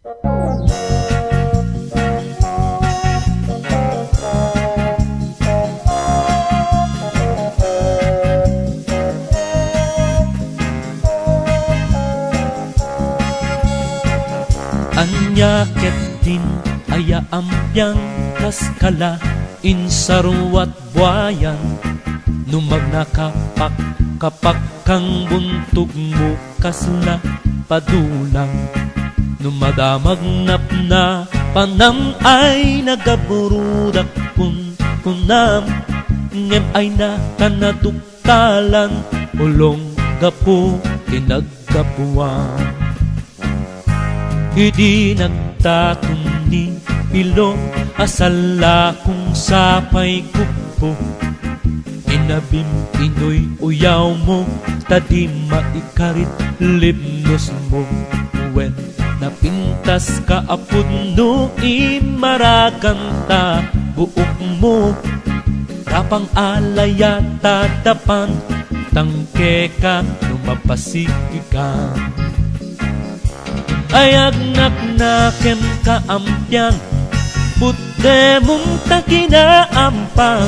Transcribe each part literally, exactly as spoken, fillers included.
Ania ketdin aya ampiang kas kala insaruat buayan? No magnakapak-kapak kang buntogmo, kasla padulang. No madamag napnapanam ay nagaburudak kun-, kunam, ngem ay nakanaduktalan, ulong gapu ti naggapuam. Idi nagtatum ni Pilo a sallakong sapay kubbo, inabim inoy uyawmo, ta di maikarit libnosmo. Wen, napintas ka a pudno, imaragan ta buokmo. Rapang a layat ta dapan, tangke ka no mapasig ka. Ay agnaknakem ka ampiang, putdemom ta kinaampang.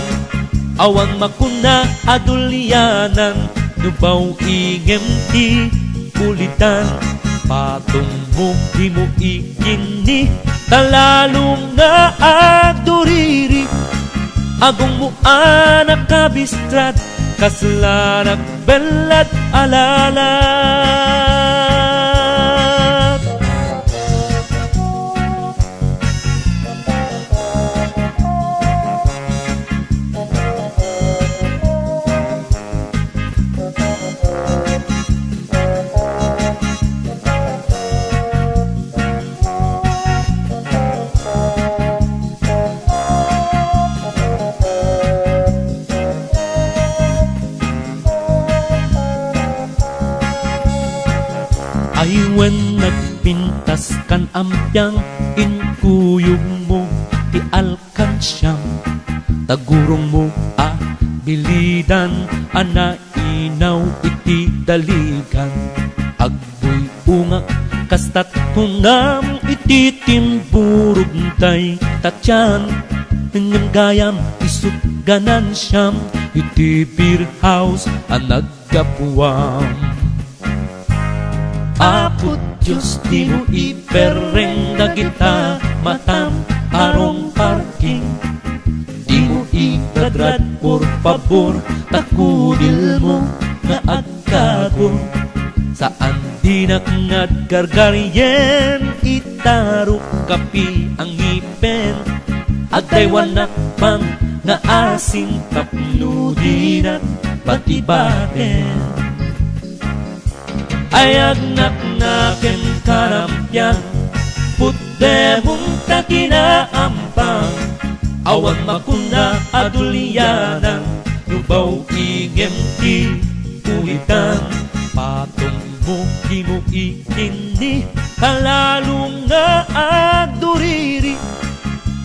Awan makuna a dulianan, no baw-ingem ti ulitan. Patungmo dimo ikinni, ta lalo nga agduriri. Agongmo a nakabistrat, kasla nakbellad a lalat. Ay wen, nagpintas kan ampiang, inkuyogmo ti alkansiam. Tagurongmo a bilidan a nainaw iti daligan. Agbuyongak, kasta't kunam iti timburog dayta tian, ngem gayam isut' ganansiam iti beer house a naggapuam. Apo Dios, dimo iperreng dagita matam a wrong parking. Dimo igradrad, por pabor, ta kudilmo nga agkago. Saan dinak nga aggargaryen, itarok kapi a ngipen. Agdaywanak pang nga asin tapno dinak batibaten. Ay agnaknakem kan ampiang, putdemom ta kinaampang. Awan makuna a dulianan, no baw-ingem ti ulitan. Patungmo dimo ikinni, ta lalo nga agduriri.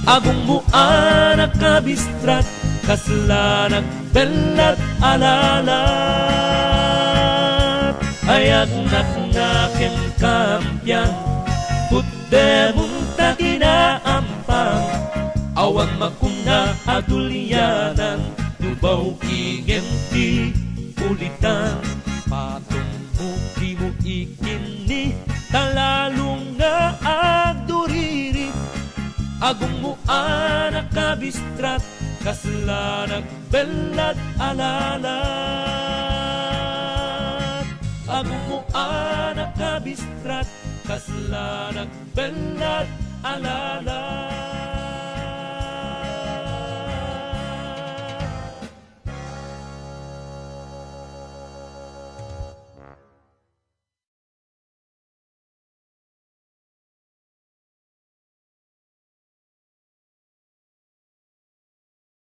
Agongmo a nakabistrat, kasla nagbellad a lalat. Ay agnaknakem ka ampiang, putdemom ta kinaampang. Awan makuna a dulianan, no baw-ingem ti ulitan. Patungmo dimo ikinni, ta lalo nga agduriri. Agongmo a nakabistrat, kasla nagbellad a lalat. Agongmo a nakabistrat, kasla nagbellad a lalat.